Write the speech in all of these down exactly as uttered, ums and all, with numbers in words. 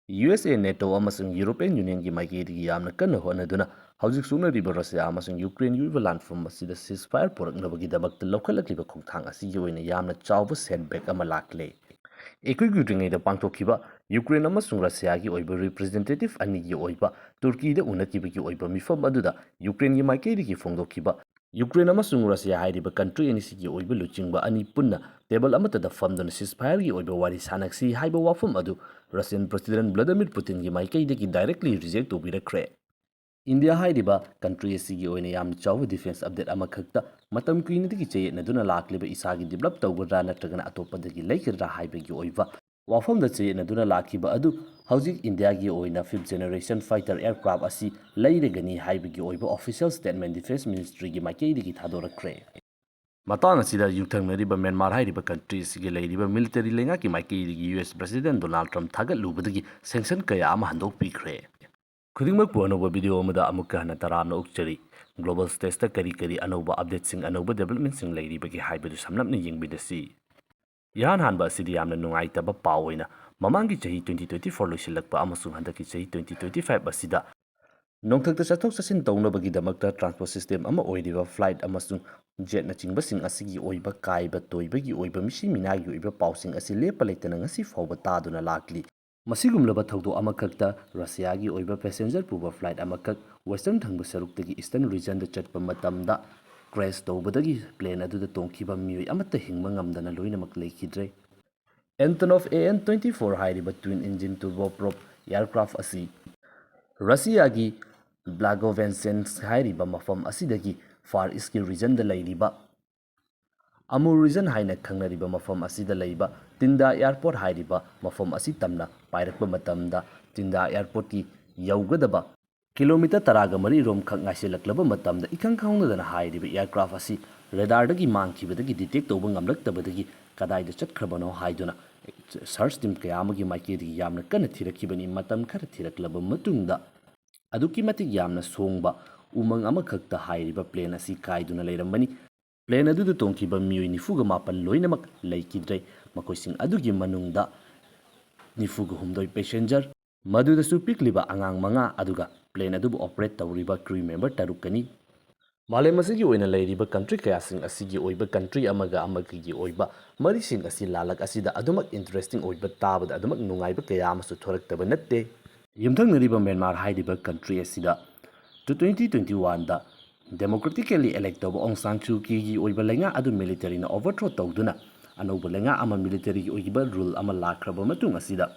U S ꯑꯦ, ꯅꯦꯇꯣ ꯑꯃꯁꯨꯡ European ꯌꯨꯅꯤꯌꯟꯒꯤ ꯃꯥꯏꯀꯩꯗꯒꯤ ꯌꯥꯝꯅ ꯀꯟꯅ ꯍꯣꯠꯅꯗꯨꯅ ꯍꯧꯖꯤꯛ ꯁꯣꯛꯅꯔꯤꯕ ꯔꯁꯤꯌꯥ ꯑꯃꯁꯨꯡ ꯌꯨꯀ꯭ꯔꯦꯟꯒꯤ ꯑꯣꯏꯕ ꯂꯥꯟꯐꯝ ꯑꯁꯤꯗ ceasefire ꯄꯨꯔꯛꯅꯕꯒꯤꯗꯃꯛꯇ ꯂꯧꯈꯠꯂꯛꯂꯤꯕ ꯈꯣꯡꯊꯥꯡ ꯑꯁꯤꯒꯤ ꯑꯣꯏꯅ ꯌꯥꯝꯅ ꯆꯥꯎꯕ setback ꯑꯃ ꯂꯥꯛꯂꯦ꯫ ꯏꯀꯨꯏ ꯀꯨꯏꯗ꯭ꯔꯤꯉꯩꯗ ꯄꯥꯡꯊꯣꯛꯈꯤꯕ ꯌꯨꯀ꯭ꯔꯦꯟ ꯑꯃꯁꯨꯡ ꯔꯁꯤꯌꯥꯒꯤ ꯑꯣꯏꯕ representative ꯑꯅꯤꯒꯤ ꯑꯣꯏꯕ ꯇꯨꯔꯀꯤꯗ ꯎꯅꯈꯤꯕꯒꯤ ꯑꯣꯏꯕ ꯃꯤꯐꯝ ꯑꯗꯨꯗ ꯌꯨꯀ꯭ꯔꯦꯟꯒꯤ ꯃꯥꯏꯀꯩꯗꯒꯤ ꯐꯣꯡꯗꯣꯛꯈꯤꯕ ꯌꯨꯀ꯭ꯔꯦꯟ ꯑꯃꯁꯨꯡ ꯔꯁꯤꯌꯥ ꯍꯥꯏꯔꯤꯕ country ꯑꯅꯤꯁꯤꯒꯤ ꯑꯣꯏꯕ ꯂꯨꯆꯤꯡꯕ ꯑꯅꯤ ꯄꯨꯟꯅ table ꯑꯃꯠꯇꯗ ꯐꯝꯗꯨꯅ ceasefireꯒꯤ ꯑꯣꯏꯕ ꯋꯥꯔꯤ ꯁꯥꯟꯅꯁꯤ ꯍꯥꯏꯕ ꯋꯥꯐꯝ ꯑꯗꯨ Russian President Vladimir Putinꯒꯤ ꯃꯥꯏꯀꯩꯗꯒꯤ directly reject ꯇꯧꯕꯤꯔꯛꯈ꯭ꯔꯦ꯫ ꯏꯟꯗꯤꯌꯥ ꯍꯥꯏꯔꯤꯕ country ꯑꯁꯤꯒꯤ ꯑꯣꯏꯅ ꯌꯥꯝꯅ ꯆꯥꯎꯕ defence update ꯑꯃꯈꯛꯇ ꯃꯇꯝ ꯀꯨꯏꯅꯗꯒꯤ ꯆꯌꯦꯠꯅꯗꯨꯅ ꯂꯥꯛꯂꯤꯕ ꯏꯁꯥꯒꯤ develop ꯇꯧꯒꯗ꯭ꯔꯥ ꯅꯠꯇ꯭ꯔꯒꯅ ꯑꯇꯣꯞꯄꯗꯒꯤ ꯂꯩꯒꯗ꯭ꯔꯥ ꯍꯥꯏꯕꯒꯤ ꯑꯣꯏꯕ ꯋꯥꯐꯝꯗ ꯆꯌꯦꯠꯅꯗꯨꯅ ꯂꯥꯛꯈꯤꯕ ꯑꯗꯨ ꯍꯧꯖꯤꯛ ꯏꯟꯗꯤꯌꯥꯒꯤ ꯑꯣꯏꯅ fifth generation fighter aircraft ꯑꯁꯤ ꯂꯩꯔꯒꯅꯤ ꯍꯥꯏꯕꯒꯤ ꯑꯣꯏꯕ official statement defence ministryꯒꯤ ꯃꯥꯏꯀꯩꯗꯒꯤ ꯊꯥꯗꯣꯔꯛꯈ꯭ꯔꯦ꯫ ꯃꯇꯥꯡ ꯑꯁꯤꯗ ꯌꯨꯝꯊꯪꯅꯔꯤꯕ ꯃ꯭ꯌꯥꯟꯃꯥꯔ ꯍꯥꯏꯔꯤꯕ country ꯑꯁꯤꯒꯤ ꯂꯩꯔꯤꯕ military ꯂꯩꯉꯥꯛꯀꯤ ꯃꯥꯏꯀꯩꯗꯒꯤ U S President Donald Trump ꯊꯥꯒꯠꯂꯨꯕꯗꯒꯤ sanction ꯀꯌꯥ ꯑꯃ ꯍꯟꯗꯣꯛꯄꯤꯈ꯭ꯔꯦ꯫ ꯈꯨꯗꯤꯡꯃꯛꯄꯨ ꯑꯅꯧꯕ video ꯑꯃꯗ ꯑꯃꯨꯛꯀ ꯍꯟꯅ ꯇꯔꯥꯝꯅ ꯑꯣꯛꯆꯔꯤ꯫ Global stageꯇ ꯀꯔꯤ ꯀꯔꯤ ꯑꯅꯧꯕ updateꯁꯤꯡ, ꯑꯅꯧꯕ developmentꯁꯤꯡ ꯂꯩꯔꯤꯕꯒꯦ ꯍꯥꯏꯕꯗꯨ ꯁꯝꯂꯞꯅ ꯌꯦꯡꯃꯤꯟꯅꯁꯤ꯫ ꯏꯍꯥꯟ ꯍꯥꯟꯕ ꯑꯁꯤꯗꯤ ꯌꯥꯝꯅ ꯅꯨꯡꯉꯥꯏꯇꯕ ꯄꯥꯎ ꯑꯣꯏꯅ ꯃꯃꯥꯡꯒꯤ ꯆꯍꯤ twenty twenty four ꯂꯣꯏꯁꯤꯜꯂꯛꯄ ꯑꯃꯁꯨꯡ ꯍꯟꯗꯛꯀꯤ ꯆꯍꯤ twenty twenty five ꯑꯁꯤꯗ ꯅꯣꯡꯊꯛꯇ ꯆꯠꯊꯣꯛ ꯆꯠꯁꯤꯟ ꯇꯧꯅꯕꯒꯤꯗꯃꯛꯇ transport system ꯑꯃ ꯑꯣꯏꯔꯤꯕ flight ꯑꯃꯁꯨꯡ jetꯅꯆꯤꯡꯕꯁꯤꯡ ꯑꯁꯤꯒꯤ ꯑꯣꯏꯕ ꯀꯥꯏꯕ ꯇꯣꯏꯕꯒꯤ ꯑꯣꯏꯕ ꯃꯤꯁꯤ ꯃꯤꯅꯥꯒꯤ ꯑꯣꯏꯕ ꯄꯥꯎꯁꯤꯡ ꯑꯁꯤ ꯂꯦꯞꯄ ꯂꯩꯇꯅ ꯉꯁꯤ ꯐꯥꯎꯕ ꯇꯥꯗꯨꯅ ꯂꯥꯛꯂꯤ꯫ ꯃꯁꯤꯒꯨꯝꯂꯕ ꯊꯧꯗꯣꯛ ꯑꯃꯈꯛꯇ ꯔꯁꯤꯌꯥꯒꯤ ꯑꯣꯏꯕ passenger ꯄꯨꯕ flight ꯑꯃꯈꯛ western ꯊꯪꯕ ꯁꯔꯨꯛꯇꯒꯤ eastern regionꯗ ꯆꯠꯄ ꯃꯇꯝꯗ crash ꯇꯧꯕꯗꯒꯤ plane ꯑꯗꯨꯗ ꯇꯣꯡꯈꯤꯕ ꯃꯤꯑꯣꯏ ꯑꯃꯠꯇ ꯍꯤꯡꯕ ꯉꯝꯗꯅ ꯂꯣꯏꯅꯃꯛ ꯂꯩꯈꯤꯗ꯭ꯔꯦ꯫ Antonov AN twenty four ꯍꯥꯏꯔꯤꯕ twin engine turboprop aircraft ꯑꯁꯤ ꯔꯁꯤꯌꯥꯒꯤ Blagoveshchensk ꯍꯥꯏꯔꯤꯕ ꯃꯐꯝ ꯑꯁꯤꯗꯒꯤ Far Eastꯀꯤ regionꯗ ꯂꯩꯔꯤꯕ Amur region ꯍꯥꯏꯅ ꯈꯪꯅꯔꯤꯕ ꯃꯐꯝ ꯑꯁꯤꯗ ꯂꯩꯕ Tinda airport ꯍꯥꯏꯔꯤꯕ ꯃꯐꯝ ꯑꯁꯤ ꯇꯝꯅ ꯄꯥꯏꯔꯛꯄ ꯃꯇꯝꯗ Tinda airportꯀꯤ ꯌꯧꯒꯗꯕ kilometre ꯇꯔꯥꯒ ꯃꯔꯤ ꯔꯣꯝꯈꯛ ꯉꯥꯏꯁꯤꯜꯂꯛꯂꯕ ꯃꯇꯝꯗ ꯏꯈꯪ ꯈꯪꯍꯧꯅꯗꯅ ꯍꯥꯏꯔꯤꯕ aircraft ꯑꯁꯤ radarꯗꯒꯤ ꯃꯥꯡꯈꯤꯕꯗꯒꯤ detect ꯇꯧꯕ ꯉꯝꯂꯛꯇꯕꯗꯒꯤ ꯀꯗꯥꯏꯗ ꯆꯠꯈ꯭ꯔꯕꯅꯣ ꯍꯥꯏꯗꯨꯅ search team ꯀꯌꯥ ꯑꯃꯒꯤ ꯃꯥꯏꯀꯩꯗꯒꯤ ꯌꯥꯝꯅ ꯀꯟꯅ ꯊꯤꯔꯛꯈꯤꯕꯅꯤ꯫ ꯃꯇꯝ ꯈꯔ ꯊꯤꯔꯛꯂꯕ ꯃꯇꯨꯡꯗ ꯑꯗꯨꯛꯀꯤ ꯃꯇꯤꯛ ꯌꯥꯝꯅ ꯁꯣꯡꯕ ꯎꯃꯪ ꯑꯃꯈꯛꯇ ꯍꯥꯏꯔꯤꯕ plane ꯑꯁꯤ ꯀꯥꯏꯗꯨꯅ ꯂꯩꯔꯝꯕꯅꯤ꯫ Plane ꯑꯗꯨꯗ ꯇꯣꯡꯈꯤꯕ ꯃꯤꯑꯣꯏ ꯅꯤꯐꯨꯒ ꯃꯥꯄꯟ ꯂꯣꯏꯅꯃꯛ ꯂꯩꯈꯤꯗ꯭ꯔꯦ꯫ ꯃꯈꯣꯏꯁꯤꯡ ꯑꯗꯨꯒꯤ ꯃꯅꯨꯡꯗ ꯅꯤꯐꯨꯒ ꯍꯨꯝꯗꯣꯏ passenger, ꯃꯗꯨꯗꯁꯨ ꯄꯤꯛꯂꯤꯕ ꯑꯉꯥꯡ ꯃꯉꯥ ꯑꯗꯨꯒ plane ꯑꯗꯨꯕꯨ operate ꯇꯧꯔꯤꯕ crew member ꯇꯔꯨꯛꯀꯅꯤ꯫ ꯃꯥꯂꯦꯝ ꯑꯁꯤꯒꯤ ꯑꯣꯏꯅ ꯂꯩꯔꯤꯕ country ꯀꯌꯥꯁꯤꯡ ꯑꯁꯤꯒꯤ ꯑꯣꯏꯕ country ꯑꯃꯒ ꯑꯃꯒꯒꯤ ꯑꯣꯏꯕ ꯃꯔꯤꯁꯤꯡ ꯑꯁꯤ ꯂꯥꯜꯂꯛ ꯑꯁꯤꯗ ꯑꯗꯨꯃꯛ interesting ꯑꯣꯏꯕ, ꯇꯥꯕꯗ ꯑꯗꯨꯃꯛ ꯅꯨꯡꯉꯥꯏꯕ ꯀꯌꯥ ꯑꯃꯁꯨ ꯊꯣꯔꯛꯇꯕ ꯅꯠꯇꯦ꯫ ꯌꯨꯝꯊꯪꯅꯔꯤꯕ ꯃ꯭ꯌꯥꯟꯃꯥꯔ ꯍꯥꯏꯔꯤꯕ country ꯑꯁꯤꯗ two twenty twenty oneꯗ democratically elect ꯇꯧꯕ ꯑꯣꯡ ꯁꯥꯟ ꯁꯨ ꯀꯤꯒꯤ ꯑꯣꯏꯕ ꯂꯩꯉꯥꯛ ꯑꯗꯨ militaryꯅ overthrow ꯇꯧꯗꯨꯅ ꯑꯅꯧꯕ ꯂꯩꯉꯥꯛ ꯑꯃ militaryꯒꯤ ꯑꯣꯏꯕ rule ꯑꯃ ꯂꯥꯛꯈ꯭ꯔꯕ ꯃꯇꯨꯡ ꯑꯁꯤꯗ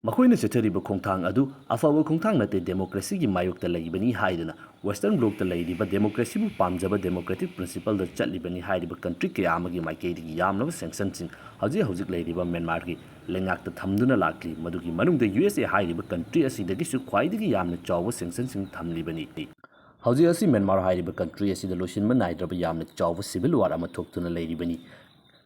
ꯃꯈꯣꯏꯅ ꯆꯠꯊꯔꯤꯕ ꯈꯣꯡꯊꯥꯡ ꯑꯗꯨ ꯑꯐꯕ ꯈꯣꯡꯊꯥꯡ ꯅꯠꯇꯦ, democracyꯒꯤ ꯃꯥꯌꯣꯛꯇ ꯂꯩꯕꯅꯤ ꯍꯥꯏꯗꯨꯅ Western blockꯇ ꯂꯩꯔꯤꯕ democracyꯕꯨ ꯄꯥꯝꯖꯕ democratic principleꯗ ꯆꯠꯂꯤꯕꯅꯤ ꯍꯥꯏꯔꯤꯕ country ꯀꯌꯥ ꯑꯃꯒꯤ ꯃꯥꯏꯀꯩꯗꯒꯤ ꯌꯥꯝꯂꯕ sanctionꯁꯤꯡ ꯍꯧꯖꯤꯛ ꯍꯧꯖꯤꯛ ꯂꯩꯔꯤꯕ ꯃ꯭ꯌꯥꯟꯃꯥꯔꯒꯤ ꯂꯩꯉꯥꯛꯇ ꯊꯝꯗꯨꯅ ꯂꯥꯛꯂꯤ꯫ ꯃꯗꯨꯒꯤ ꯃꯅꯨꯡꯗ ꯌꯨ ꯑꯦꯁ ꯑꯦ ꯍꯥꯏꯔꯤꯕ country ꯑꯁꯤꯗꯒꯤꯁꯨ ꯈ꯭ꯋꯥꯏꯗꯒꯤ ꯌꯥꯝꯅ ꯆꯥꯎꯕ sanctionꯁꯤꯡ ꯊꯝꯂꯤꯕꯅꯤ꯫ ꯍꯧꯖꯤꯛ ꯑꯁꯤ ꯃ꯭ꯌꯥꯟꯃꯥꯔ ꯍꯥꯏꯔꯤꯕ country ꯑꯁꯤꯗ ꯂꯣꯏꯁꯤꯟꯕ ꯅꯥꯏꯗ꯭ꯔꯕ ꯌꯥꯝꯅ ꯆꯥꯎꯕ civil war ꯑꯃ ꯊꯣꯛꯇꯨꯅ ꯂꯩꯔꯤꯕꯅꯤ꯫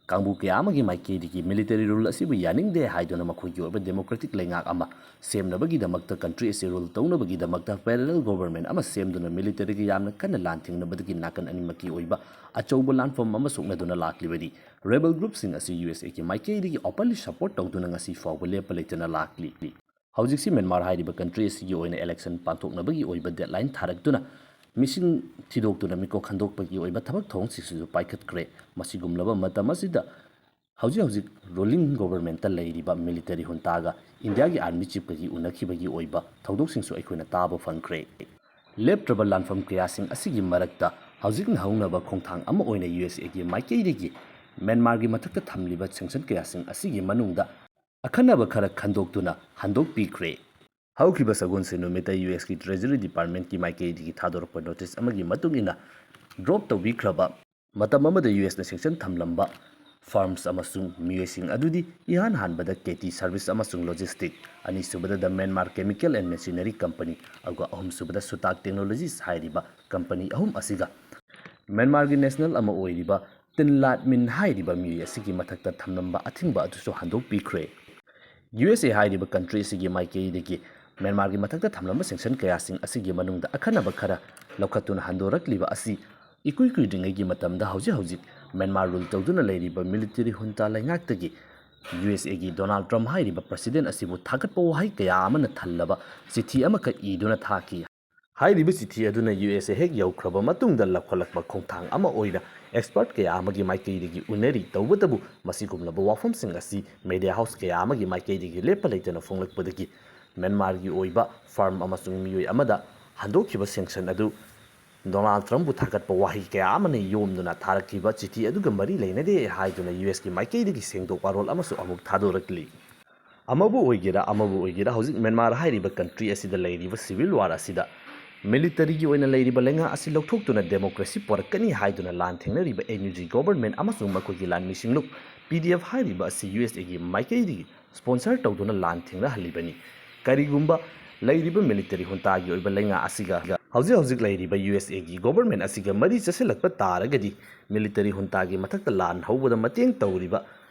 ꯀꯥꯡꯕꯨ ꯀꯌꯥ ꯑꯃꯒꯤ ꯃꯥꯏꯀꯩꯗꯒꯤ military rule ꯑꯁꯤꯕꯨ ꯌꯥꯅꯤꯡꯗꯦ ꯍꯥꯏꯗꯨꯅ ꯃꯈꯣꯏꯒꯤ ꯑꯣꯏꯕ democratic ꯂꯩꯉꯥꯛ ꯑꯃ ꯁꯦꯝꯅꯕꯒꯤꯗꯃꯛꯇ, country ꯑꯁꯤ rule ꯇꯧꯅꯕꯒꯤꯗꯃꯛꯇ parallel government ꯑꯃ ꯁꯦꯝꯗꯨꯅ militaryꯒ ꯌꯥꯝꯅ ꯀꯟꯅ ꯂꯥꯟꯊꯦꯡꯅꯕꯗꯒꯤ ꯅꯥꯀꯟ ꯑꯅꯤꯃꯛꯀꯤ ꯑꯣꯏꯕ ꯑꯆꯧꯕ ꯂꯥꯟꯐꯝ ꯑꯃ ꯁꯣꯛꯅꯗꯨꯅ ꯂꯥꯛꯂꯤꯕꯅꯤ꯫ Rebel groupꯁꯤꯡ ꯑꯁꯤ ꯌꯨ ꯑꯦꯁ ꯑꯦꯒꯤ ꯃꯥꯏꯀꯩꯗꯒꯤ openly support ꯇꯧꯗꯨꯅ ꯉꯁꯤ ꯐꯥꯎꯕ ꯂꯦꯞꯄ ꯂꯩꯇꯅ ꯂꯥꯛꯂꯤ꯫ ꯍꯧꯖꯤꯛꯁꯤ ꯃ꯭ꯌꯥꯟꯃꯥꯔ ꯍꯥꯏꯔꯤꯕ country ꯑꯁꯤꯒꯤ ꯑꯣꯏꯅ election ꯄꯥꯡꯊꯣꯛꯅꯕꯒꯤ ꯑꯣꯏꯕ deadline ꯊꯥꯔꯛꯇꯨꯅ ꯃꯤꯁꯤꯡ ꯊꯤꯗꯣꯛꯇꯨꯅ ꯃꯤꯀꯣꯛ ꯈꯟꯗꯣꯛꯄꯒꯤ ꯑꯣꯏꯕ ꯊꯕꯛ ꯊꯧꯑꯣꯡꯁꯤꯡꯁꯤꯁꯨ ꯄꯥꯏꯈꯠꯈ꯭ꯔꯦ꯫ ꯃꯁꯤꯒꯨꯝꯂꯕ ꯃꯇꯝ ꯑꯁꯤꯗ ꯍꯧꯖꯤꯛ ꯍꯧꯖꯤꯛ ruling governmentꯇ ꯂꯩꯔꯤꯕ military juntaꯒ ꯏꯟꯗꯤꯌꯥꯒꯤ army chiefꯀꯒꯤ ꯎꯅꯈꯤꯕꯒꯤ ꯑꯣꯏꯕ ꯊꯧꯗꯣꯛꯁꯤꯡꯁꯨ ꯑꯩꯈꯣꯏꯅ ꯇꯥꯕ ꯐꯪꯈ꯭ꯔꯦ꯫ ꯂꯦꯞꯇ꯭ꯔꯕ ꯂꯥꯟꯐꯝ ꯀꯌꯥꯁꯤꯡ ꯑꯁꯤꯒꯤ ꯃꯔꯛꯇ ꯍꯧꯖꯤꯛꯅ ꯍꯧꯅꯕ ꯈꯣꯡꯊꯥꯡ ꯑꯃ ꯑꯣꯏꯅ ꯌꯨ ꯑꯦꯁ ꯑꯦꯒꯤ ꯃꯥꯏꯀꯩꯗꯒꯤ ꯃ꯭ꯌꯥꯟꯃꯥꯔꯒꯤ ꯃꯊꯛꯇ ꯊꯝꯂꯤꯕ sanction ꯀꯌꯥꯁꯤꯡ ꯑꯁꯤꯒꯤ ꯃꯅꯨꯡꯗ ꯑꯈꯟꯅꯕ ꯈꯔ ꯈꯟꯗꯣꯛꯇꯨꯅ ꯍꯟꯗꯣꯛꯄꯤꯈ꯭ꯔꯦ꯫ ꯍꯧꯈꯤꯕ ꯁꯒꯣꯜꯁꯦꯟ ꯅꯨꯃꯤꯠꯇ ꯌꯨ ꯑꯦꯁꯀꯤ Treasury Departmentꯀꯤ ꯃꯥꯏꯀꯩꯗꯒꯤ ꯊꯥꯗꯣꯔꯛꯄ notice ꯑꯃꯒꯤ ꯃꯇꯨꯡ ꯏꯟꯅ drop ꯇꯧꯕꯤꯈ꯭ꯔꯕ ꯃꯇꯝ ꯑꯃꯗ ꯌꯨ ꯑꯦꯁꯅ sanction ꯊꯝꯂꯝꯕ firms ꯑꯃꯁꯨꯡ ꯃꯤꯑꯣꯏꯁꯤꯡ ꯑꯗꯨꯗꯤ ꯏꯍꯥꯟ ꯍꯥꯟꯕꯗ ꯀꯦ ꯇꯤ Service ꯑꯃꯁꯨꯡ Logistic, ꯑꯅꯤꯁꯨꯕꯗ The Myanmar Chemical and Machinery Company, ꯑꯗꯨꯒ ꯑꯍꯨꯝꯁꯨꯕꯗ Sutak Technologies ꯍꯥꯏꯔꯤꯕ company ꯑꯍꯨꯝ ꯑꯁꯤꯒ ꯃ꯭ꯌꯥꯟꯃꯥꯔꯒꯤ national ꯑꯃ ꯑꯣꯏꯔꯤꯕ ꯇꯤꯟ ꯂꯥꯠ ꯃꯤꯟ ꯍꯥꯏꯔꯤꯕ ꯃꯤꯑꯣꯏ ꯑꯁꯤꯒꯤ ꯃꯊꯛꯇ ꯊꯝꯂꯝꯕ ꯑꯊꯤꯡꯕ ꯑꯗꯨꯁꯨ ꯍꯟꯗꯣꯛꯄꯤꯈ꯭ꯔꯦ꯫ ꯌꯨ ꯑꯦꯁ ꯑꯦ ꯍꯥꯏꯔꯤꯕ country ꯑꯁꯤꯒꯤ ꯃꯥꯏꯀꯩꯗꯒꯤ ꯃ꯭ꯌꯥꯟꯃꯥꯔꯒꯤ ꯃꯊꯛꯇ ꯊꯝꯂꯝꯕ sanction ꯀꯌꯥꯁꯤꯡ ꯑꯁꯤꯒꯤ ꯃꯅꯨꯡꯗ ꯑꯈꯟꯅꯕ ꯈꯔ ꯂꯧꯈꯠꯇꯨꯅ ꯍꯟꯗꯣꯔꯛꯂꯤꯕ ꯑꯁꯤ ꯏꯀꯨꯏ ꯀꯨꯏꯗ꯭ꯔꯤꯉꯩꯒꯤ ꯃꯇꯝꯗ ꯍꯧꯖꯤꯛ ꯍꯧꯖꯤꯛ ꯃ꯭ꯌꯥꯟꯃꯥꯔ rule ꯇꯧꯗꯨꯅ ꯂꯩꯔꯤꯕ military junta ꯂꯩꯉꯥꯛꯇꯒꯤ ꯌꯨ ꯑꯦꯁ ꯑꯦꯒꯤ ꯗꯣꯅꯥꯜꯗ ꯇ꯭ꯔꯝꯞ ꯍꯥꯏꯔꯤꯕ ꯄ꯭ꯔꯁꯤꯗꯦꯟꯠ ꯑꯁꯤꯕꯨ ꯊꯥꯒꯠꯄ ꯋꯥꯍꯩ ꯀꯌꯥ ꯑꯃꯅ ꯊꯜꯂꯕ ꯆꯤꯊꯤ ꯑꯃꯈꯛ ꯏꯗꯨꯅ ꯊꯥꯈꯤ꯫ ꯍꯥꯏꯔꯤꯕ ꯆꯤꯊꯤ ꯑꯗꯨꯅ ꯌꯨ ꯑꯦꯁ ꯑꯦ ꯍꯦꯛ ꯌꯧꯈ꯭ꯔꯕ ꯃꯇꯨꯡꯗ ꯂꯧꯈꯠꯂꯛꯄ ꯈꯣꯡꯊꯥꯡ ꯑꯃ ꯑꯣꯏꯅ ꯑꯦꯛꯁꯄꯔꯠ ꯀꯌꯥ ꯑꯃꯒꯤ ꯃꯥꯏꯀꯩꯗꯒꯤ ꯎꯅꯔꯤ꯫ ꯇꯧꯕꯇꯕꯨ ꯃꯁꯤꯒꯨꯝꯂꯕ ꯋꯥꯐꯝꯁꯤꯡ ꯑꯁꯤ ꯃꯦꯗꯤꯌꯥ ꯍꯥꯎꯁ ꯀꯌꯥ ꯑꯃꯒꯤ ꯃꯥꯏꯀꯩꯗꯒꯤ ꯂꯦꯞꯄ ꯂꯩꯇꯅ ꯐꯣꯡꯂꯛꯄꯗꯒꯤ ꯃ꯭ꯌꯥꯟꯃꯥꯔꯒꯤ ꯑꯣꯏꯕ ꯐꯥꯔꯝ ꯑꯃꯁꯨꯡ ꯃꯤꯑꯣꯏ ꯑꯃꯗ ꯍꯟꯗꯣꯛꯈꯤꯕ ꯁꯦꯡꯁꯟ ꯑꯗꯨ ꯗꯣꯅꯥꯜꯗ ꯇ꯭ꯔꯝꯞꯄꯨ ꯊꯥꯒꯠꯄ ꯋꯥꯍꯩ ꯀꯌꯥ ꯑꯃꯅ ꯌꯣꯝꯗꯨꯅ ꯊꯥꯔꯛꯈꯤꯕ ꯆꯤꯊꯤ ꯑꯗꯨꯒ ꯃꯔꯤ ꯂꯩꯅꯗꯦ ꯍꯥꯏꯗꯨꯅ ꯌꯨ ꯑꯦꯁꯀꯤ ꯃꯥꯏꯀꯩꯗꯒꯤ ꯁꯦꯡꯗꯣꯛ ꯋꯥꯔꯣꯜ ꯑꯃꯁꯨ ꯑꯃꯨꯛ ꯊꯥꯗꯣꯔꯛꯂꯤ꯫ ꯑꯃꯕꯨ ꯑꯣꯏꯒꯦꯔꯥ, ꯑꯃꯕꯨ ꯑꯣꯏꯒꯦꯔꯥ, ꯍꯧꯖꯤꯛ ꯃ꯭ꯌꯥꯟꯃꯥꯔ ꯍꯥꯏꯔꯤꯕ ꯀꯟꯇ꯭ꯔꯤ ꯑꯁꯤꯗ ꯂꯩꯔꯤꯕ ꯁꯤꯚꯤꯜ ꯋꯥꯔ ꯑꯁꯤꯗ ꯃꯤꯂꯤꯇꯔꯤꯒꯤ ꯑꯣꯏꯅ ꯂꯩꯔꯤꯕ ꯂꯩꯉꯥꯛ ꯑꯁꯤ ꯂꯧꯊꯣꯛꯇꯨꯅ ꯗꯦꯃꯣꯀ꯭ꯔꯦꯁꯤ ꯄꯨꯔꯛꯀꯅꯤ ꯍꯥꯏꯗꯨꯅ ꯂꯥꯟ ꯊꯦꯡꯅꯔꯤꯕ ꯑꯦꯟ ꯌꯨ ꯖꯤ ꯒꯣꯚꯔꯟꯃꯦꯟꯠ ꯑꯃꯁꯨꯡ ꯃꯈꯣꯏꯒꯤ ꯂꯥꯟꯃꯤꯁꯤꯡ ꯂꯨꯞ ꯄꯤ ꯗꯤ ꯑꯦꯐ ꯍꯥꯏꯔꯤꯕ ꯑꯁꯤ ꯌꯨ ꯑꯦꯁ ꯑꯦꯒꯤ ꯃꯥꯏꯀꯩꯗꯒꯤ ꯁ꯭ꯄꯣꯟꯁꯔ ꯇꯧꯗꯨꯅ ꯂꯥꯟ ꯊꯦꯡꯅꯍꯜꯂꯤꯕꯅꯤ꯫ ꯀꯔꯤꯒꯨꯝꯕ ꯂꯩꯔꯤꯕ ꯃꯤꯂꯤꯇꯔꯤ ꯍꯨꯟꯇꯥꯒꯤ ꯑꯣꯏꯕ ꯂꯩꯉꯥꯛ ꯑꯁꯤꯒ ꯍꯧꯖꯤꯛ ꯍꯧꯖꯤꯛ ꯂꯩꯔꯤꯕ ꯌꯨ ꯑꯦꯁ ꯑꯦꯒꯤ ꯒꯣꯚꯔꯟꯃꯦꯟꯠ ꯑꯁꯤꯒ ꯃꯔꯤ ꯆꯠꯁꯤꯜꯂꯛꯄ ꯇꯥꯔꯒꯗꯤ ꯃꯤꯂꯤꯇꯔꯤ ꯍꯨꯟꯇꯥꯒꯤ ꯃꯊꯛꯇ ꯂꯥꯟ ꯍꯧꯕꯗ ꯃꯇꯦꯡ ꯇꯧꯔꯤꯕ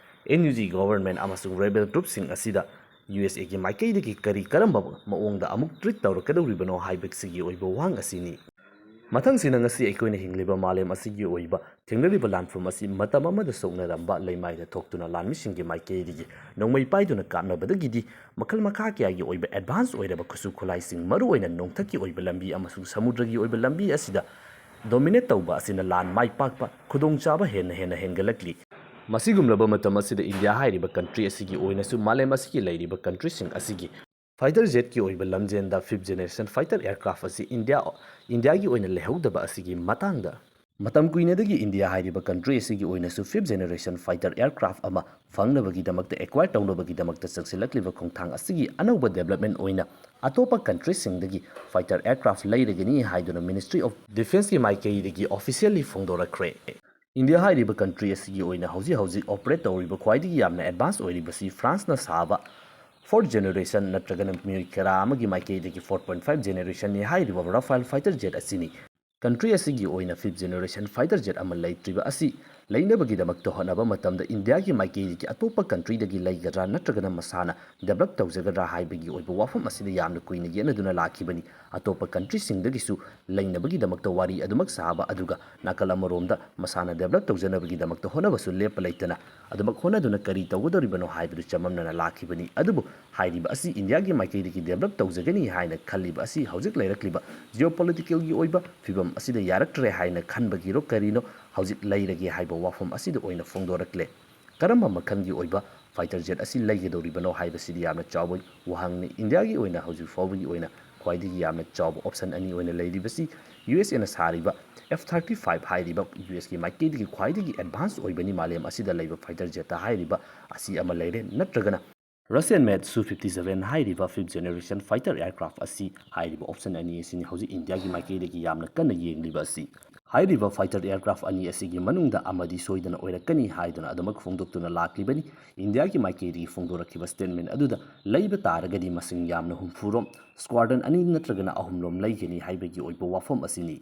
ꯑꯦꯟ ꯌꯨ ꯖꯤ ꯒꯣꯚꯔꯟꯃꯦꯟꯠ ꯑꯃꯁꯨꯡ ꯔꯦꯕꯦꯜ ꯒ꯭ꯔꯨꯞꯁꯤꯡ ꯑꯁꯤꯗ ꯌꯨ ꯑꯦꯁ ꯑꯦꯒꯤ ꯃꯥꯏꯀꯩꯗꯒꯤ ꯀꯔꯤ ꯀꯔꯝꯕ ꯃꯑꯣꯡꯗ ꯑꯃꯨꯛ ꯇ꯭ꯔꯤꯠ ꯇꯧꯔꯛꯀꯗꯧꯔꯤꯕꯅꯣ ꯍꯥꯏꯕꯁꯤꯒꯤ ꯑꯣꯏꯕ ꯋꯥꯍꯪ ꯑꯁꯤꯅꯤ꯫ ꯃꯊꯪꯁꯤꯅ ꯉꯁꯤ ꯑꯩꯈꯣꯏꯅ ꯍꯤꯡꯂꯤꯕ ꯃꯥꯂꯦꯝ ꯑꯁꯤꯒꯤ ꯑꯣꯏꯕ ꯊꯦꯡꯅꯔꯤꯕ ꯂꯥꯟꯐꯝ ꯑꯁꯤ ꯃꯇꯝ ꯑꯃꯗ ꯁꯣꯛꯅꯔꯝꯕ ꯂꯩꯃꯥꯏꯗ ꯊꯣꯛꯇꯨꯅ ꯂꯥꯟꯃꯤꯁꯤꯡꯒꯤ ꯃꯥꯏꯀꯩꯗꯒꯤ ꯅꯣꯡꯃꯩ ꯄꯥꯏꯗꯨꯅ ꯀꯥꯞꯅꯕꯗꯒꯤꯗꯤ ꯃꯈꯜ ꯃꯈꯥ ꯀꯌꯥꯒꯤ ꯑꯣꯏꯕ ꯑꯦꯗꯚꯥꯟꯁ ꯑꯣꯏꯔꯕ ꯈꯨꯠꯁꯨ ꯈꯨꯠꯂꯥꯏꯁꯤꯡ, ꯃꯔꯨꯑꯣꯏꯅ ꯅꯣꯡꯊꯛꯀꯤ ꯑꯣꯏꯕ ꯂꯝꯕꯤ ꯑꯃꯁꯨꯡ ꯁꯃꯨꯗ꯭ꯔꯒꯤ ꯑꯣꯏꯕ ꯂꯝꯕꯤ ꯑꯁꯤꯗ ꯗꯣꯃꯤꯅꯦꯠ ꯇꯧꯕ ꯑꯁꯤꯅ ꯂꯥꯟ ꯃꯥꯏ ꯄꯥꯛꯄ ꯈꯨꯗꯣꯡꯆꯥꯕ ꯍꯦꯟꯅ ꯍꯦꯟꯅ ꯍꯦꯟꯒꯠꯂꯛꯂꯤ꯫ ꯃꯁꯤꯒꯨꯝꯂꯕ ꯃꯇꯝ ꯑꯁꯤꯗ ꯏꯟꯗꯤꯌꯥ ꯍꯥꯏꯔꯤꯕ ꯀꯟꯇ꯭ꯔꯤ ꯑꯁꯤꯒꯤ ꯑꯣꯏꯅꯁꯨ ꯃꯥꯂꯦꯝ ꯑꯁꯤꯒꯤ ꯂꯩꯔꯤꯕ ꯀꯟꯇ꯭ꯔꯤꯁꯤꯡ ꯑꯁꯤꯒꯤ ꯐꯥꯏꯇꯔ ꯖꯦꯠꯀꯤ ꯑꯣꯏꯕ ꯂꯝꯖꯦꯟꯗ ꯐꯤꯐ ꯖꯦꯅꯦꯔꯦꯁꯟ ꯐꯥꯏꯇꯔ ꯑꯦꯌꯔꯀ꯭ꯔꯥꯐ ꯑꯁꯤ ꯏꯟꯗꯤꯌꯥ, ꯏꯟꯗꯤꯌꯥꯒꯤ ꯑꯣꯏꯅ ꯂꯩꯍꯧꯗꯕ ꯑꯁꯤꯒꯤ ꯃꯇꯥꯡꯗ ꯃꯇꯝ ꯀꯨꯏꯅꯗꯒꯤ ꯏꯟꯗꯤꯌꯥ ꯍꯥꯏꯔꯤꯕ ꯀꯟꯇ꯭ꯔꯤ ꯑꯁꯤꯒꯤ ꯑꯣꯏꯅꯁꯨ ꯐꯤꯐ ꯖꯦꯅꯦꯔꯦꯁꯟ ꯐꯥꯏꯇꯔ ꯑꯦꯌꯔꯀ꯭ꯔꯥꯐ ꯑꯃ ꯐꯪꯅꯕꯒꯤꯗꯃꯛꯇ, ꯑꯦꯀ꯭ꯋꯥꯌꯔ ꯇꯧꯅꯕꯒꯤꯗꯃꯛꯇ ꯆꯪꯁꯤꯜꯂꯛꯂꯤꯕ ꯈꯣꯡꯊꯥꯡ ꯑꯁꯤꯒꯤ ꯑꯅꯧꯕ ꯗꯦꯕꯂꯞꯃꯦꯟꯠ ꯑꯣꯏꯅ ꯑꯇꯣꯞꯄ ꯀꯟꯇ꯭ꯔꯤꯁꯤꯡꯗꯒꯤ ꯐꯥꯏꯇꯔ ꯑꯦꯌꯔꯀ꯭ꯔꯥꯐ ꯂꯩꯔꯒꯅꯤ ꯍꯥꯏꯗꯨꯅ ꯃꯤꯅꯤꯁꯇ꯭ꯔꯤ ꯑꯣꯐ ꯗꯤꯐꯦꯟꯁꯀꯤ ꯃꯥꯏꯀꯩꯗꯒꯤ ꯑꯣꯐꯤꯁꯤꯌꯦꯜꯂꯤ ꯐꯣꯡꯗꯣꯔꯛꯈ꯭ꯔꯦ꯫ ꯏꯟꯗꯤꯌꯥ ꯍꯥꯏꯔꯤꯕ ꯀꯟꯇ꯭ꯔꯤ ꯑꯁꯤꯒꯤ ꯑꯣꯏꯅ ꯍꯧꯖꯤꯛ ꯍꯧꯖꯤꯛ ꯑꯣꯄꯔꯦꯠ ꯇꯧꯔꯤꯕ ꯈ꯭ꯋꯥꯏꯗꯒꯤ ꯌꯥꯝꯅ ꯑꯦꯗꯚꯥꯟꯁ ꯑꯣꯏꯔꯤꯕꯁꯤ ꯐ꯭ꯔꯥꯟꯁꯅ ꯁꯥꯕ ꯐꯣꯔꯠ ꯖꯦꯅꯦꯔꯦꯁꯟ ꯅꯠꯇ꯭ꯔꯒꯅ ꯃꯤꯑꯣꯏ ꯀꯌꯥ ꯑꯃꯒꯤ ꯃꯥꯏꯀꯩꯗꯒꯤ ꯐꯣꯔ ꯄꯣꯏꯟꯠ ꯐꯥꯏꯚ ꯖꯦꯅꯦꯔꯦꯁꯟꯅꯤ ꯍꯥꯏꯔꯤꯕ ꯔꯥꯐꯥꯏꯜ ꯐꯥꯏꯇꯔ ꯖꯦꯠ ꯑꯁꯤꯅꯤ꯫ ꯀꯟꯇ꯭ꯔꯤ ꯑꯁꯤꯒꯤ ꯑꯣꯏꯅ ꯐꯤꯐ ꯖꯦꯅꯦꯔꯦꯁꯟ ꯐꯥꯏꯇꯔ ꯖꯦꯠ ꯑꯃ ꯂꯩꯇ꯭ꯔꯤꯕ ꯑꯁꯤ ꯂꯩꯅꯕꯒꯤꯗꯃꯛꯇ ꯍꯣꯠꯅꯕ ꯃꯇꯝꯗ ꯏꯟꯗꯤꯌꯥꯒꯤ ꯃꯥꯏꯀꯩꯗꯒꯤ ꯑꯇꯣꯞꯄ ꯀꯟꯇ꯭ꯔꯤꯗꯒꯤ ꯂꯩꯒꯗ꯭ꯔꯥ ꯅꯠꯇ꯭ꯔꯒꯅ ꯃꯁꯥꯅ ꯗꯦꯕꯂꯞ ꯇꯧꯖꯒꯗ꯭ꯔꯥ ꯍꯥꯏꯕꯒꯤ ꯑꯣꯏꯕ ꯋꯥꯐꯝ ꯑꯁꯤꯗ ꯌꯥꯝꯅ ꯀꯨꯏꯅ ꯌꯦꯠꯅꯗꯨꯅ ꯂꯥꯛꯈꯤꯕꯅꯤ꯫ ꯑꯇꯣꯞꯄ ꯀꯟꯇ꯭ꯔꯤꯁꯤꯡꯗꯒꯤꯁꯨ ꯂꯩꯅꯕꯒꯤꯗꯃꯛꯇ ꯋꯥꯔꯤ ꯑꯗꯨꯃꯛ ꯁꯥꯕ, ꯑꯗꯨꯒ ꯅꯥꯀꯜ ꯑꯃꯔꯣꯝꯗ ꯃꯁꯥꯅ ꯗꯦꯕꯂꯞ ꯇꯧꯖꯅꯕꯒꯤꯗꯃꯛꯇ ꯍꯣꯠꯅꯕꯁꯨ ꯂꯦꯞꯄ ꯂꯩꯇꯅ ꯑꯗꯨꯃꯛ ꯍꯣꯠꯅꯗꯨꯅ ꯀꯔꯤ ꯇꯧꯒꯗꯧꯔꯤꯕꯅꯣ ꯍꯥꯏꯕꯗꯨ ꯆꯃꯝꯅꯅ ꯂꯥꯛꯈꯤꯕꯅꯤ꯫ ꯑꯗꯨꯕꯨ ꯍꯥꯏꯔꯤꯕ ꯑꯁꯤ ꯏꯟꯗꯤꯌꯥꯒꯤ ꯃꯥꯏꯀꯩꯗꯒꯤ ꯗꯦꯕꯂꯞ ꯇꯧꯖꯒꯅꯤ ꯍꯥꯏꯅ ꯈꯜꯂꯤꯕ ꯑꯁꯤ ꯍꯧꯖꯤꯛ ꯂꯩꯔꯛꯂꯤꯕ ꯖꯤꯑꯣꯄꯣꯂꯤꯇꯤꯀꯦꯜꯒꯤ ꯑꯣꯏꯕ ꯐꯤꯕꯝ ꯑꯁꯤꯗ ꯌꯥꯔꯛꯇ꯭ꯔꯦ ꯍꯥꯏꯅ ꯈꯟꯕꯒꯤꯔꯣ ꯀꯔꯤꯅꯣ, ꯍꯧꯖꯤꯛ ꯂꯩꯔꯒꯦ ꯍꯥꯏꯕ ꯋꯥꯐꯝ ꯑꯁꯤꯗ ꯑꯣꯏꯅ ꯐꯣꯡꯗꯣꯔꯛꯂꯦ꯫ ꯀꯔꯝꯕ ꯃꯈꯜꯒꯤ ꯑꯣꯏꯕ ꯐꯥꯏꯇꯔ ꯖꯦꯠ ꯑꯁꯤ ꯂꯩꯒꯗꯧꯔꯤꯕꯅꯣ ꯍꯥꯏꯕꯁꯤꯗꯤ ꯌꯥꯝꯅ ꯆꯥꯎꯕ ꯋꯥꯍꯪꯅꯤ꯫ ꯏꯟꯗꯤꯌꯥꯒꯤ ꯑꯣꯏꯅ ꯍꯧꯖꯤꯛ ꯐꯥꯎꯕꯒꯤ ꯑꯣꯏꯅ ꯈ꯭ꯋꯥꯏꯗꯒꯤ ꯌꯥꯝꯅ ꯆꯥꯎꯕ ꯑꯣꯞꯁꯟ ꯑꯅꯤ ꯑꯣꯏꯅ ꯂꯩꯔꯤꯕꯁꯤ ꯌꯨ ꯑꯦꯁ ꯑꯦꯅ ꯁꯥꯔꯤꯕ ꯑꯦꯐ ꯊꯥꯔꯇꯤ ꯐꯥꯏꯚ ꯍꯥꯏꯔꯤꯕ ꯌꯨ ꯑꯦꯁꯀꯤ ꯃꯥꯏꯀꯩꯗꯒꯤ ꯈ꯭ꯋꯥꯏꯗꯒꯤ ꯑꯦꯗꯚꯥꯟꯁ ꯑꯣꯏꯕꯅꯤ ꯃꯥꯂꯦꯝ ꯑꯁꯤꯗ ꯂꯩꯕ ꯐꯥꯏꯇꯔ ꯖꯦꯠꯇ ꯍꯥꯏꯔꯤꯕ ꯑꯁꯤ ꯑꯃ ꯂꯩꯔꯦ, ꯅꯠꯇ꯭ꯔꯒꯅ ꯔꯁꯤꯌꯟ ꯃꯦꯠ ꯁꯨ ꯐꯤꯐꯇꯤ ꯁꯚꯦꯟ ꯍꯥꯏꯔꯤꯕ ꯐꯤꯐ ꯖꯦꯅꯦꯔꯦꯁꯟ ꯐꯥꯏꯇꯔ ꯑꯦꯌꯔꯀ꯭ꯔꯥꯐ ꯑꯁꯤ ꯍꯥꯏꯔꯤꯕ ꯑꯣꯞꯁꯟ ꯑꯅꯤ ꯑꯁꯤꯅꯤ ꯍꯧꯖꯤꯛ ꯏꯟꯗꯤꯌꯥꯒꯤ ꯃꯥꯏꯀꯩꯗꯒꯤ ꯌꯥꯝꯅ ꯀꯟꯅ ꯌꯦꯡꯂꯤꯕ ꯑꯁꯤ꯫ ꯍꯥꯏꯔꯤꯕ ꯐꯥꯏꯇꯔ ꯑꯦꯌꯔꯀ꯭ꯔꯥꯐ ꯑꯅꯤ ꯑꯁꯤꯒꯤ ꯃꯅꯨꯡꯗ ꯑꯃꯗꯤ ꯁꯣꯏꯗꯅ ꯑꯣꯏꯔꯛꯀꯅꯤ ꯍꯥꯏꯗꯨꯅ ꯑꯗꯨꯃꯛ ꯐꯣꯡꯗꯣꯛꯇꯨꯅ ꯂꯥꯛꯂꯤꯕꯅꯤ꯫ ꯏꯟꯗꯤꯌꯥꯒꯤ ꯃꯥꯏꯀꯩꯗꯒꯤ ꯐꯣꯡꯗꯣꯔꯛꯈꯤꯕ ꯁ꯭ꯇꯦꯠꯃꯦꯟ ꯑꯗꯨꯗ ꯂꯩꯕ ꯇꯥꯔꯒꯗꯤ ꯃꯁꯤꯡ ꯌꯥꯝꯅ ꯍꯨꯝꯐꯨꯔꯣꯝ, ꯁ꯭ꯀ꯭ꯋꯥꯗ꯭ꯔꯟ ꯑꯅꯤ ꯅꯠꯇ꯭ꯔꯒꯅ ꯑꯍꯨꯝꯂꯣꯝ ꯂꯩꯒꯅꯤ ꯍꯥꯏꯕꯒꯤ ꯑꯣꯏꯕ ꯋꯥꯐꯝ ꯑꯁꯤꯅꯤ꯫